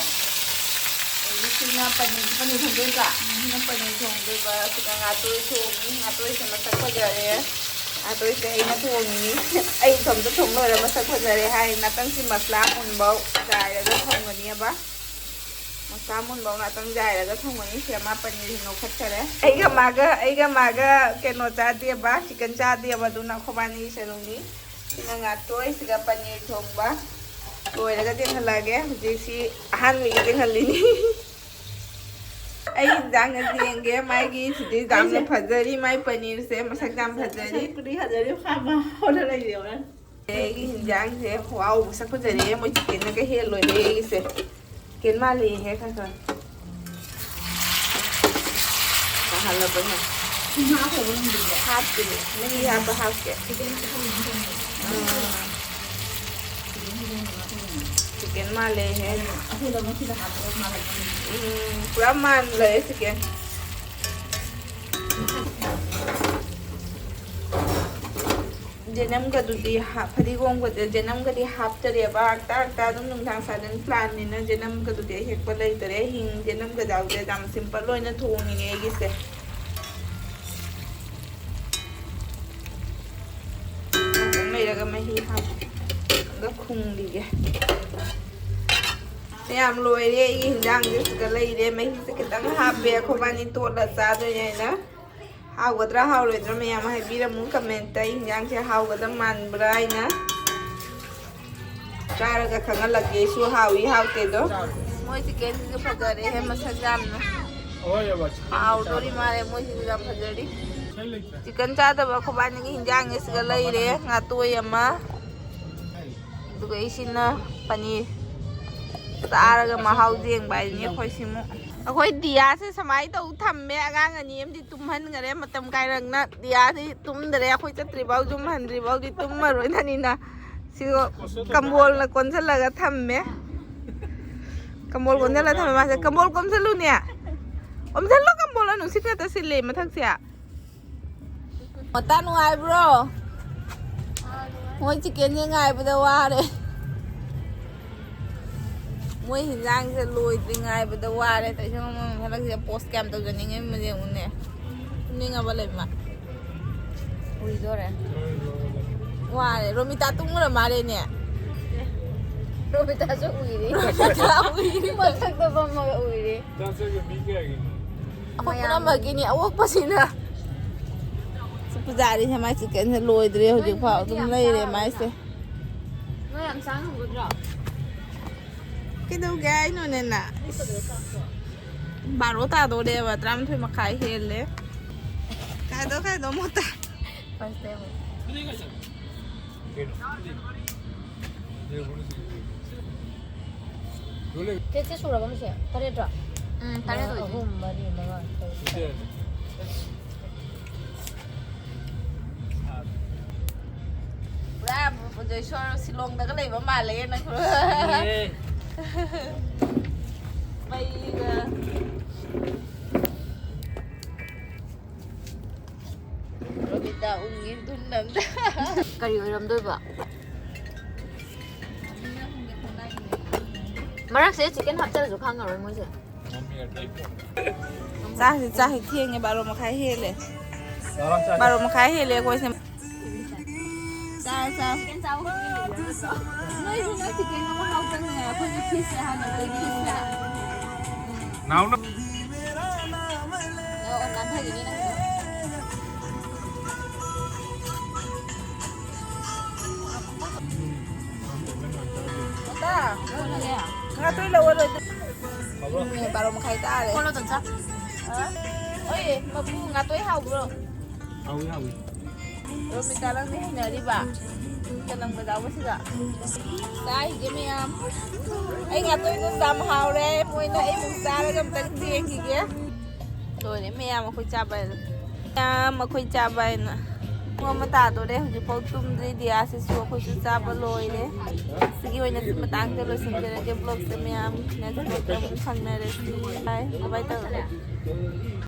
ꯑꯗꯒꯤ ꯁꯤꯅ ꯄꯅꯤꯔ, ꯄꯅꯤꯔ ꯊꯣꯡꯗꯣꯏꯕ? ꯁꯤꯅ ꯄꯅꯤꯔ ꯊꯣꯡꯗꯣꯏꯕ꯫ ꯁꯤꯅ ꯉꯥꯇꯣꯏ ꯊꯣꯡꯉꯤ꯫ ꯉꯥꯇꯣꯏꯁꯦ ꯃꯁꯛ ꯐꯖꯔꯦ꯫ ꯉꯥꯇꯣꯏꯁꯦ ꯑꯩꯅ ꯊꯣꯡꯉꯤ꯫ ꯑꯩ ꯏꯇꯣꯝꯇ ꯊꯣꯡ ꯂꯣꯏꯔ ꯃꯁꯛ ꯐꯖꯔꯦ ꯍꯥꯏ꯫ ꯉꯥꯛꯇꯪꯁꯤ ꯃꯁꯂꯥ ꯃꯨꯟꯕꯧ ꯆꯥꯏꯔꯒ ꯊꯣꯡꯒꯅꯤꯕ꯫ ꯃꯁꯂꯥ ꯃꯨꯟꯕꯧ ꯉꯥꯛꯇꯪ ꯆꯥꯏꯔꯒ ꯊꯣꯡꯒꯅꯤ꯫ ꯁꯤꯗ ꯃꯥ ꯄꯅꯤꯔꯁꯤ ꯉꯧꯈꯠꯈꯔꯦ꯫ ꯑꯩꯒ ꯃꯥꯒ, ꯑꯩꯒ ꯃꯥꯒ ꯀꯩꯅꯣ ꯆꯥꯗꯦꯕ, ꯆꯤꯀꯟ ꯆꯥꯗꯦꯕ, ꯑꯗꯨꯅ ꯑꯩꯈꯣꯏꯕꯥꯅꯤ ꯁꯦ ꯑꯗꯨꯝꯅꯤ꯫ ꯁꯤꯅ ꯉꯥꯇꯣꯏ, ꯁꯤꯒ ꯄꯅꯤꯔ ꯊꯣꯡꯕ꯫ ꯂꯣꯏꯔꯒ ꯇꯦꯡꯍꯜꯂꯛꯑꯒꯦ꯫ ꯍꯧꯖꯤꯛ ꯁꯤ ꯑꯍꯥꯟꯕꯒꯤ ꯇꯦꯡꯍꯜꯂꯤꯅꯤ꯫ ꯑꯩ ꯏꯟꯖꯥꯡ ꯑꯁꯤ ꯌꯦꯡꯒꯦ꯫ ꯃꯥꯒꯤ ꯁꯤꯗꯤ ꯌꯥꯝꯅ ꯑꯩꯁꯦ ꯐꯖꯔꯤ꯫ ꯃꯥꯏ ꯄꯅꯤꯔꯁꯦ ꯃꯁꯛ ꯌꯥꯝ ꯐꯖꯔꯤ꯫ ꯃꯁꯛꯄꯨꯗꯤ ꯐꯖꯔꯤ, ꯐꯥꯕ ꯍꯧꯔ ꯂꯩꯔꯦ ꯍꯣꯔꯦꯟ꯫ ꯑꯩꯒꯤ ꯏꯟꯖꯥꯡꯁꯦ, ꯋꯥꯎ, ꯃꯁꯛ ꯐꯖꯔꯦ꯫ ꯃꯣꯏ ꯆꯤꯀꯦꯟꯅꯒ ꯍꯦꯜꯂꯣꯏꯔꯦ ꯑꯩꯒꯤꯁꯦ꯫ ꯆꯤꯀꯦꯟ ꯃꯥꯜꯂꯦꯍꯦ ꯈꯔ ꯈꯔ꯫ ꯀꯥꯍꯜꯂꯕꯅꯦ꯫ ꯉꯥ ꯊꯣꯡꯕ ꯉꯝꯗ꯭ꯔꯤꯕꯣ? ꯍꯥꯞꯇ꯭ꯔꯤ꯫ ꯃꯍꯤ ꯍꯥꯞꯄ ꯍꯥꯞꯀꯦ꯫ ꯆꯤꯀꯟ ꯈꯤꯇꯪ ꯈꯤꯇꯪ ꯊꯣꯡꯉꯦ꯫ ꯑꯥ꯫ ꯆꯤꯀꯟ ꯈꯤꯇꯪ ꯈꯤꯇꯪ ꯊꯣꯡꯉꯦ꯫ ꯆꯤꯀꯦꯟ ꯃꯥꯜꯂꯦꯍꯦ꯫ ꯑꯗꯨꯅ ꯑꯩꯈꯣꯏꯗ ꯃꯊꯤꯗ ꯍꯥꯞꯄꯒ ꯃꯥꯜꯂꯛꯄꯅꯤ꯫ ꯎꯝ, ꯄꯨꯔꯥ ꯃꯥꯟꯈ꯭ꯔꯦ ꯆꯤꯀꯦꯟ꯫ ꯖꯦꯅꯝꯒꯗꯨꯗꯤ ꯍꯥꯞ-, ꯐꯗꯤꯒꯣꯝꯒꯗꯤ ꯖꯦꯅꯝꯒꯗꯤ ꯍꯥꯞꯇꯔꯦꯕ꯫ ꯍꯞꯇꯥ ꯍꯞꯇꯥ ꯑꯗꯨꯝ ꯅꯨꯡꯗꯥꯡ ꯁꯥꯗꯟ ꯄ꯭ꯂꯥꯟꯅꯤꯅ ꯖꯦꯅꯝꯒꯗꯨꯗꯤ ꯑꯍꯦꯛꯄ ꯂꯩꯇꯔꯦ꯫ ꯍꯤꯡ ꯖꯦꯅꯝꯒ ꯌꯥꯎꯗ꯭ꯔꯦ꯫ ꯌꯥꯝ ꯁꯤꯝꯄꯜ ꯑꯣꯏꯅ ꯊꯣꯡꯉꯤꯅꯦ ꯑꯩꯒꯤꯁꯦ꯫ ꯉꯥꯛꯇꯪ ꯂꯩꯔꯒ ꯃꯍꯤ ꯍꯥꯞꯄꯒ ꯈꯨꯝꯈꯤꯒꯦ꯫ ꯃꯌꯥꯝ ꯂꯣꯏꯔꯦ꯫ ꯑꯩꯒꯤ ꯍꯤꯟꯖꯥꯡꯁꯦ ꯁꯤꯗ ꯂꯩꯔꯦ꯫ ꯃꯍꯤꯁꯦ ꯈꯤꯇꯪ ꯍꯥꯞꯄꯦ꯫ ꯑꯩꯈꯣꯏꯕꯥꯅꯤ ꯇꯣꯠꯂ ꯆꯥꯗꯣꯏꯅꯦ ꯍꯥꯏꯅ꯫ ꯍꯥꯎꯒꯗ꯭ꯔꯥ ꯍꯥꯎꯔꯣꯏꯗ꯭ꯔꯥ ꯃꯌꯥꯝ ꯍꯥꯏꯕꯤꯔꯝꯃꯨ ꯀꯃꯦꯟꯇ꯫ ꯑꯩ ꯍꯤꯟꯖꯥꯡꯁꯦ ꯍꯥꯎꯒꯗꯕ ꯃꯥꯟꯕ꯭ꯔꯥ ꯍꯥꯏꯅ꯫ ꯆꯥꯔꯒ ꯈꯪꯍꯜꯂꯛꯀꯦ ꯑꯩꯁꯨ ꯍꯥꯎꯏ ꯍꯥꯎꯇꯦꯗꯣ꯫ ꯃꯣꯏ ꯆꯤꯀꯦꯟꯁꯤꯁꯨ ꯐꯖꯔꯦꯍꯦ ꯃꯁꯛ ꯌꯥꯝꯅ꯫ ꯍꯥꯎꯗꯣꯔꯤ ꯃꯥꯜꯂꯦ ꯃꯣꯏꯁꯤꯁꯨ ꯌꯥꯝ ꯐꯖꯔꯤ꯫ ꯆꯤꯀꯟ ꯆꯥꯗꯕ ꯑꯩꯈꯣꯏꯕꯥꯅꯤꯒꯤ ꯍꯤꯟꯖꯥꯡꯁꯦ ꯁꯤꯗ ꯂꯩꯔꯦ꯫ ꯉꯥꯇꯣꯏ ꯑꯃ꯫ ꯑꯗꯨꯒ ꯑꯩꯁꯤꯅ ꯄꯅꯤꯔ꯫ ꯆꯥꯔꯒ ꯃꯍꯥꯎ ꯌꯦꯡꯕ ꯍꯥꯏꯗꯨꯅꯤ ꯑꯩꯈꯣꯏ ꯁꯤꯃꯨꯛ꯫ ꯑꯩꯈꯣꯏ ꯗꯤꯌꯥꯁꯦ ꯁꯨꯃꯥꯏꯅ ꯇꯧ ꯊꯝꯃꯦ꯫ ꯑꯉꯥꯡ ꯑꯅꯤ ꯑꯃꯗꯤ ꯇꯨꯝꯍꯟꯈꯔꯦ ꯃꯇꯝ ꯀꯥꯏꯔꯛꯅ꯫ ꯗꯤꯌꯥꯗꯤ ꯇꯨꯝꯗꯔꯦ꯫ ꯑꯩꯈꯣꯏ ꯆꯠꯇ꯭ꯔꯤꯐꯥꯎ, ꯌꯨꯝ ꯍꯟꯗ꯭ꯔꯤꯐꯥꯎꯗꯤ ꯇꯨꯝꯃꯔꯣꯏꯗꯅꯤꯅ꯫ ꯁꯤꯒ ꯀꯝꯕꯣꯜꯅ ꯀꯣꯟꯁꯤꯜꯂꯒ ꯊꯝꯃꯦ꯫ ꯀꯝꯕꯣꯜ ꯀꯣꯟꯁꯤꯜꯂꯒ ꯊꯝꯃꯦ ꯃꯥꯁꯦ꯫ ꯀꯝꯕꯣꯜ ꯀꯣꯟꯁꯤꯜꯂꯨꯅꯦ꯫ ꯀꯣꯟꯁꯤꯜꯂꯣ ꯀꯝꯕꯣꯜ꯫ ꯅꯨꯡꯁꯤꯠ ꯈꯛꯇ ꯁꯤꯠꯂꯦ ꯃꯊꯛꯁꯦ꯫ ꯃꯇꯥ ꯅꯨꯡꯉꯥꯏꯕ꯭ꯔꯣ? ꯃꯣꯏ ꯆꯤꯀꯦꯟꯁꯦ ꯉꯥꯏꯕꯗ ꯋꯥꯔꯦ꯫ ꯃꯣꯏ ꯍꯤꯟꯖꯥꯡꯁꯦ ꯂꯣꯏꯗ꯭ꯔꯤ ꯉꯥꯏꯕꯗ ꯋꯥꯔꯦ꯫ ꯇꯩꯁꯪ ꯃꯃꯜ ꯍꯟꯗꯛꯁꯤꯗ ꯄꯣꯁ ꯀꯌꯥꯝ ꯇꯧꯖꯅꯤꯡꯉꯦ ꯌꯦꯡꯉꯨꯅꯦ꯫ ꯇꯨꯝꯅꯤꯡꯉꯕ ꯂꯩꯃ꯫ ꯎꯏꯗꯣꯔꯦ꯫ ꯋꯥꯔꯦ꯫ ꯔꯣꯃꯤꯇꯥ ꯇꯨꯝꯈ꯭ꯔ ꯃꯥꯜꯂꯦꯅꯦ꯫ ꯔꯣꯃꯤꯇꯥꯁꯨ ꯎꯏꯔꯤ꯫ ꯔꯣꯃꯤꯇꯥ ꯎꯏꯔꯤ꯫ ꯃꯊꯛꯇ ꯐꯝꯃꯒ ꯎꯏꯔꯤ꯫ ꯆꯥꯛ ꯆꯥꯛꯁꯦ ꯃꯤ ꯀꯌꯥꯒꯤꯅꯣ? ꯑꯩꯈꯣꯏ ꯄꯨꯝꯅꯃꯛꯀꯤꯅꯤ ꯑꯋꯣꯛꯄꯁꯤꯅ꯫ ꯁꯤ ꯄꯨꯖꯥꯔꯤꯁꯦ ꯃꯥꯏ ꯆꯤꯛꯀꯟꯁꯦ ꯂꯣꯏꯗ꯭ꯔꯦ ꯍꯧꯖꯤꯛꯐꯥꯎ ꯑꯗꯨꯝ ꯂꯩꯔꯦ ꯃꯥꯏꯁꯦ꯫ ꯅꯣꯏ ꯌꯥꯝ ꯆꯥ ꯉꯝꯒꯗ꯭ꯔꯣ? ꯀꯩꯗꯧꯒꯦ ꯍꯥꯏꯅꯣꯅꯦ ꯅꯪ? ꯏꯁ, ꯕꯥꯔꯣ ꯇꯥꯗꯣꯔꯦꯕ, ꯇꯔꯥꯃꯥꯊꯣꯏ ꯃꯈꯥꯏ ꯍꯦꯜꯂꯦ꯫ ꯀꯥꯏꯗꯣ, ꯀꯥꯏꯗꯣ, ꯃꯣꯇꯥ? ꯀꯩꯅꯣ? ꯀꯦꯠꯁꯦ ꯁꯨꯔꯕ ꯃꯁꯦ? ꯇꯔꯦꯠꯔꯣ? ꯎꯝ, ꯇꯔꯦꯠ ꯑꯣꯏꯗꯣꯏꯅꯤ꯫ ꯑꯍꯨꯝ, ꯃꯔꯤ, ꯃꯉꯥ, ꯇꯔꯨꯛ, ꯇꯔꯦꯠ꯫ ꯄꯨꯔꯥ ꯕ꯭ꯔꯖꯦꯁꯣꯔ ꯁꯤꯂꯣꯡꯗꯒ ꯂꯩꯕ ꯃꯥꯜꯂꯦ ꯅꯪ꯫ ꯁꯤꯅꯦ꯫ ꯃꯩꯒ꯫ ꯔꯣꯕꯤꯇꯥ ꯎꯪꯉꯤ ꯙꯨꯟ ꯑꯝꯗ꯫ ꯀꯔꯤ ꯑꯣꯏꯔꯝꯗꯣꯏꯕ? ꯃꯔꯛꯁꯦ ꯆꯤꯛꯀꯟ ꯍꯥꯞꯆꯔꯁꯨ ꯈꯪꯉꯔꯣꯏ ꯃꯣꯏꯁꯦ꯫ ꯆꯥꯛꯁꯤ ꯆꯥꯛ ꯍꯦꯛ ꯊꯦꯡꯉꯦ, ꯕꯥꯔꯣ ꯃꯈꯥꯏ ꯍꯦꯜꯂꯦ꯫ ꯕꯥꯔꯣ ꯃꯈꯥꯏ ꯍꯦꯜꯂꯦ ꯑꯩꯈꯣꯏꯁꯦ꯫ ꯆꯥꯔꯦ, ꯆꯥꯔꯦ꯫ ꯅꯣꯏꯁꯨ ꯅꯣꯏ ꯆꯤꯛꯀꯟ ꯑꯃ ꯍꯥꯎꯇꯅꯦ, ꯑꯩꯈꯣꯏꯁꯨ ꯐꯤꯁꯁꯦ ꯍꯥꯟꯅ ꯑꯩꯈꯣꯏ ꯐꯤꯁꯁꯦ꯫ ꯅꯥꯎꯅ꯫ ꯑꯣ, ꯑꯣ, ꯅꯥꯟꯊꯈꯤꯅꯤ ꯅꯪꯁꯨ꯫ ꯉꯥꯇꯣꯏ ꯂꯧꯔꯣ꯫ ꯎꯝ, ꯕꯥꯔꯣ ꯃꯈꯥꯏ ꯇꯥꯔꯦ꯫ ꯀꯣꯜꯂꯣ, ꯇꯣꯝꯆꯥ꯫ ꯑ? ꯑꯣꯏ, ꯃꯄꯨ ꯉꯥꯇꯣꯏ ꯍꯥꯎꯕ꯭ꯔꯣ? ꯍꯥꯎꯏ, ꯍꯥꯎꯏ꯫ ꯔꯣꯃꯤꯇꯥ, ꯅꯪꯗꯤ ꯍꯩꯅꯔꯤꯕ? ꯀꯅꯝꯒ ꯌꯥꯎꯕꯁꯤꯒ꯫ ꯆꯥꯏꯁꯦ ꯃꯌꯥꯝ꯫ ꯑꯩ ꯉꯥꯇꯣꯏꯗꯣ ꯌꯥꯝ ꯍꯥꯎꯔꯦ꯫ ꯃꯣꯏꯅ ꯑꯩꯃꯨꯛ ꯆꯥꯔꯒ ꯑꯝꯇꯪ ꯌꯦꯡꯈꯤꯒꯦ꯫ ꯂꯣꯏꯔꯦ ꯃꯌꯥꯝ ꯑꯩꯈꯣꯏ ꯆꯥꯕ ꯍꯥꯏꯅ꯫ ꯃꯌꯥꯝ ꯑꯩꯈꯣꯏ ꯆꯥꯕ ꯍꯥꯏꯅ꯫ ꯄꯨꯡ ꯑꯃ ꯇꯥꯗꯣꯔꯦ꯫ ꯍꯧꯖꯤꯛꯐꯥꯎ ꯇꯨꯝꯗ꯭ꯔꯤ꯫ ꯗꯤꯌꯥꯁꯤꯁꯨ ꯑꯩꯈꯣꯏꯁꯨ ꯆꯥꯕ ꯂꯣꯏꯔꯦ꯫ ꯁꯤꯒꯤ ꯑꯣꯏꯅ ꯁꯤ ꯃꯇꯥꯡꯗ ꯂꯣꯏꯁꯤꯟꯖꯔꯒꯦ vlogꯁꯦ ꯃꯌꯥꯝ꯫ Next vlogꯇ ꯑꯃꯨꯛ ꯐꯪꯅꯔꯁꯤ꯫ Bye꯫ Bye ꯇꯧꯔꯣ꯫